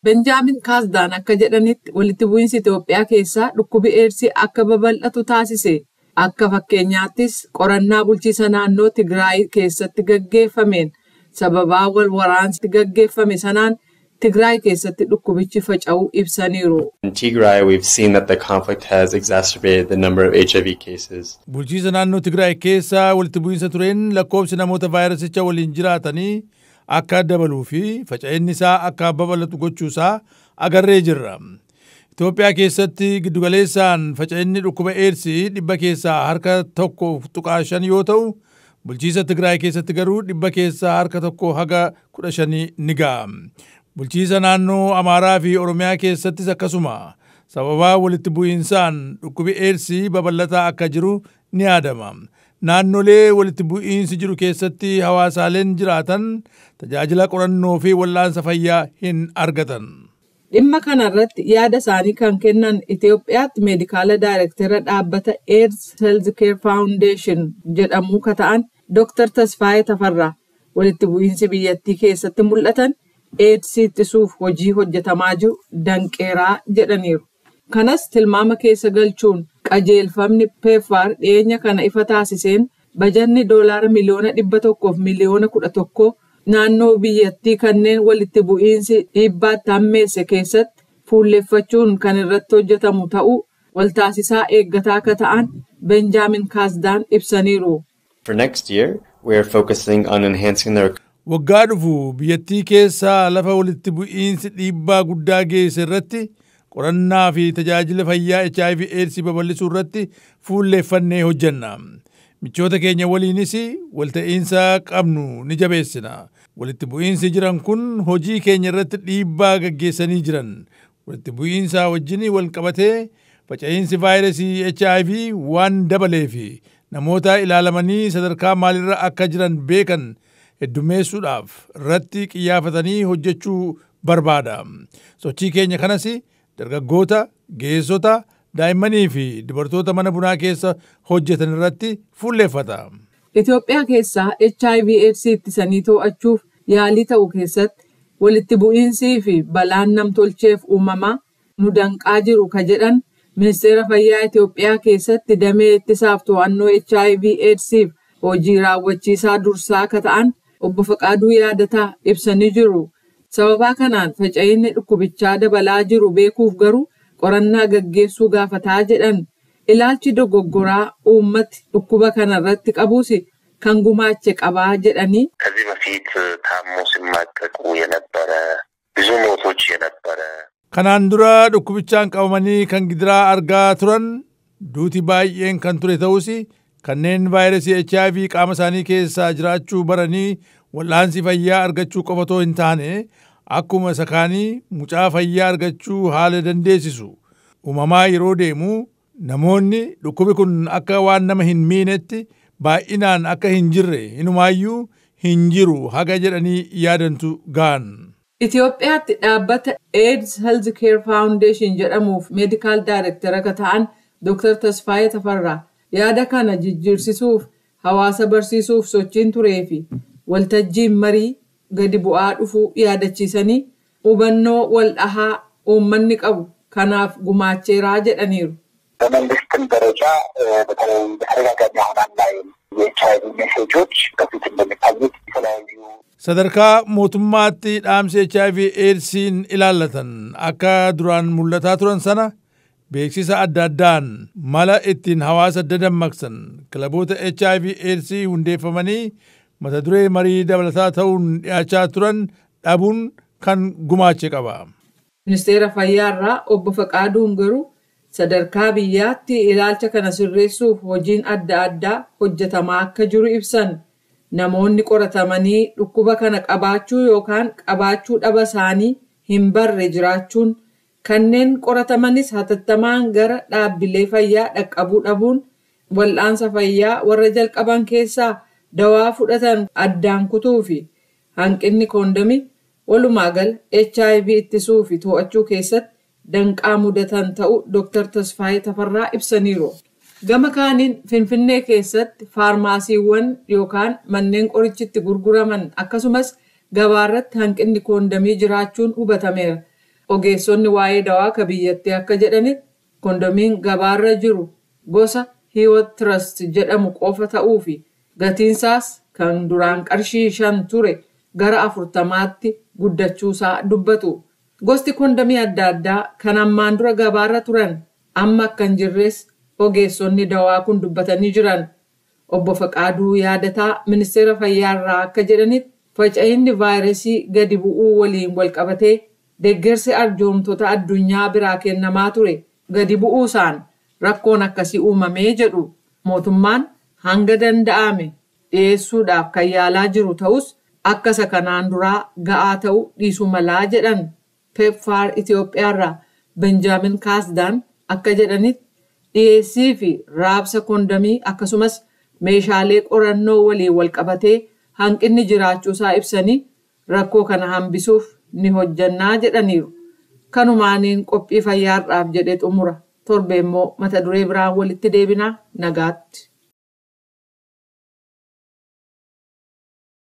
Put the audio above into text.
Benjaamin Kaasdaan akka jedhanitti, walitti bu'iinsi Itoophiyaa keessaa dhukkubi Eedsii akka babal'atu taasise. Akka fakkeenyaattis qorannaa bulchiisa naannoo Tigraay keessatti gaggeeffameen sababaa wal waraansi gaggeeffame sanaan Tigraay keessatti dhukkubichi faca'uu ibsaniiru. In Tigray, we've seen that the conflict has exacerbated the number of HIV cases. Bulchiisa naannoo Tigraay keessa walitti bu'iinsa tureen lakkoofsi namoota vaayirasicha waliin jiraatanii akka dabaluu fi faca'inni isaa akka babal'atu gochuusaa agarree jirra. Itoophiyaa keessatti giddugaleessaan faca'inni dhukkuba Eedsii 1.5% yoo ta'u, bulchiisa Tigraay keessatti garuu 1% haga 15% ni ga'a. Bulchiisa naannoo Amaaraa fi Oromiyaa keessattis akkasuma sababaa walitti bu'iinsaan dhukkubi Eedsii babal'ataa akka jiru ni yaadama. Naannolee walitti bu'iinsi jiru keessatti hawaasaaleen jiraatan tajaajila qorannoo fi wal'aansa fayyaa hin argatan. Dhimma kanarratti yaada isaanii kan kennan Itoophiyaatti medical director dhaabbata AIDS Healthcare Foundation jedhamu ka ta'an Dr. Tasfaayee Tafarraa, walitti bu'iinsi biyyattii keessatti mul'atan AIDS ittisuuf hojii hojjetamaa jiru danqeeraa jedhaniiru. Kanas tilmaama keessa galchuun qajeelfamni PEPFAR dhiyeenya kana ifa taasiseen bajanni $111,000,000 naannoo biyyattii kanneen walitti bu'iinsi dhiibbaatti hammeesse keessatti fuulleffachuun kan irratti hojjetamu ta'uu waltaasisaa eeggataa akka ta'an Benjaamin Kaasdaan ibsaniiru. For next year, we are focusing on enhancing the Waggaa dhufu biyyattii keessaa lafa walitti bu'iinsi dhiibbaa guddaa geesse irratti qorannaa fi tajaajila fayyaa HIV AIDS babal'isuu irratti fuulleeffannee hojjenna. Michoota keenya waliinis walta'iinsa qabnu ni jabeessina. Walitti bu'iinsi jiran kun hojii keenya irratti dhiibbaa gaggeessanii jiran. Walitti bu'iinsa wajjin wal qabatee faca'iinsi vaayirasii HIV waan dabaleef, namoota ilaalamanii sadarkaa maalirra akka jiran beekan heddummeessuudhaaf irratti qiyyaafatanii hojjechuu barbaada. Sochii keenya kanas dargaggoota, geessota, daa'immanii fi dubartoota mana bunaa keessa hojjetan irratti fuulleeffata. Itoophiyaa keessaa HIV AIDS ittisanii to'achuuf yaalii ta'u keessatti walitti bu'iinsii fi balaan namtolcheef uumamaa nu danqaa jiru ka jedhan Ministeera Fayyaa Itoophiyaa keessatti damee ittisaaf to'annoo HIV AIDSiif hojii raawwachiisaa dursaa akka ta'an Obbo Faqaaduu Yaadataa ibsanii jiru. Sababaa kanaan faca'inni dhukkubichaa dabalaa jiru beekuuf garuu qorannaa gaggeessuu gaafataa jedhan. Ilaalchi dogoggoraa uummati dhukkuba kanarratti qabuus kan gumaache qabaa jedhanii. ከዚህ በፊት ታሞ ሲማቀቁ የነበረ፣ ብዙ ሞቶች የነበረ Kanaan dura dhukkubichaan qabamanii kan gidiraa argaa turan, duuti baay'een kan ture ta'us, kanneen vaayirasii HIV qaama isaanii keessaa jiraachuu baranii wal'aansi fayyaa argachuu qofa otoo hin taane, akkuma isa kaanii mucaa fayyaa argachuu haala dandeessisu uumamaa yeroo deemu, namoonni dhukkubi kun akka waan nama hin miinetti baay'inaan akka hin jirre, inumaayyuu hin jiru haga jedhanii yaadantu ga'an. Itoophiyaatti dhaabbata AIDS Healthcare Foundation jedhamuuf medical director akka ta'an Dr. Tasfaayee Tafarraa yaada kana jijjiirsisuuf hawaasa barsiisuuf sochiin turee fi waltajjiin marii gadi bu'aa dhufuu yaadachiisanii, hubannoo wal dhahaa uummanni qabu kanaaf gumaacheeraa jedhaniiru. በመንግስትም ደረጃ በተለይ በተደጋጋሚ አሁን አናይም የኤች አይቪ ሜሴጆች በፊት እንደሚታዩት የተለያዩ Sadarkaa mootummaatti dhaamsi HIV AIDSiin ilaallatan akka duraan mul'ataa turan sana beeksisa adda addaan mala ittiin hawaasa dadammaqsan, kilaboota HIV AIDS hundeeffamanii mata duree marii dabalataa ta'uun dhiyaachaa turan dhabuun kan gumaache qaba. Ministeera Fayyaarraa Obbo Faqaaduun garuu sadarkaa biyyaatti ilaalcha kana sirreessuuf hojiin adda addaa hojjetamaa akka jiru ibsan. Namoonni qoratamanii dhukkuba kana qabaachuu yookaan qabaachuu dhaba isaanii hin barre jiraachuun, kanneen qoratamanis hatattamaan gara dhaabbilee fayyaa dhaqqabuu dhabuun, wal'aansa fayyaa warra jalqaban keessaa dawaa fudhatan addaan kutuu fi hanqinni koondomii walumaa gala HIV ittisuu fi to'achuu keessatti danqaa mudatan ta'uu Dr. Tasfaayee Tafarraa ibsaniiru. Gama kaaniin Finfinnee keessatti faarmaasiiwwan yookaan manneen qorichi itti gurguraman akkasumas gabaarratti hanqinni koondomii jiraachuun hubatameera. Ogeessonni waa'ee dawaa ka biyyattii akka jedhanitti kondomiin gabaarra jiru gosa Hiwot Trust jedhamu qofa ta'uu fi gatiinsaas kan duraan qarshii 5 ture gara 40tti guddachuusaa dubbatu. Gosti kondomii adda addaa kan ammaan dura gabaarra turan amma akka hin jirres ogeessonni dawaa kun dubbatanii jiran. Obbo Faqaaduu Yaadataa Ministeera Fayyaarraa akka jedhanitti faca'inni vaayirasii gadi bu'uu waliin walqabatee deeggarsi arjoomtota addunyaa biraa kennamaa ture gadi bu'uusaan rakkoon akkasii uumamee jedhu. Mootummaan hanga danda'ame dhiyeessuudhaaf kan yaalaa jiru ta'us akka isa kanaan duraa ga'aa ta'uu dhiisuu malaa jedhan. PEPFAR Itoophiyaarraa Benjaamin Kaasdaan akka jedhanitti dhiyeessii fi raabsa kondomii akkasumas meeshaalee qorannoo waliin walqabatee hanqinni jiraachuusaa ibsanii rakkoo kana hambisuuf ni hojjannaa jedhaniiru. Kanumaaniin qophii fayyaarraaf jedhee xumura. Torbe immoo mata duree biraan walitti deebinaa nagaatti.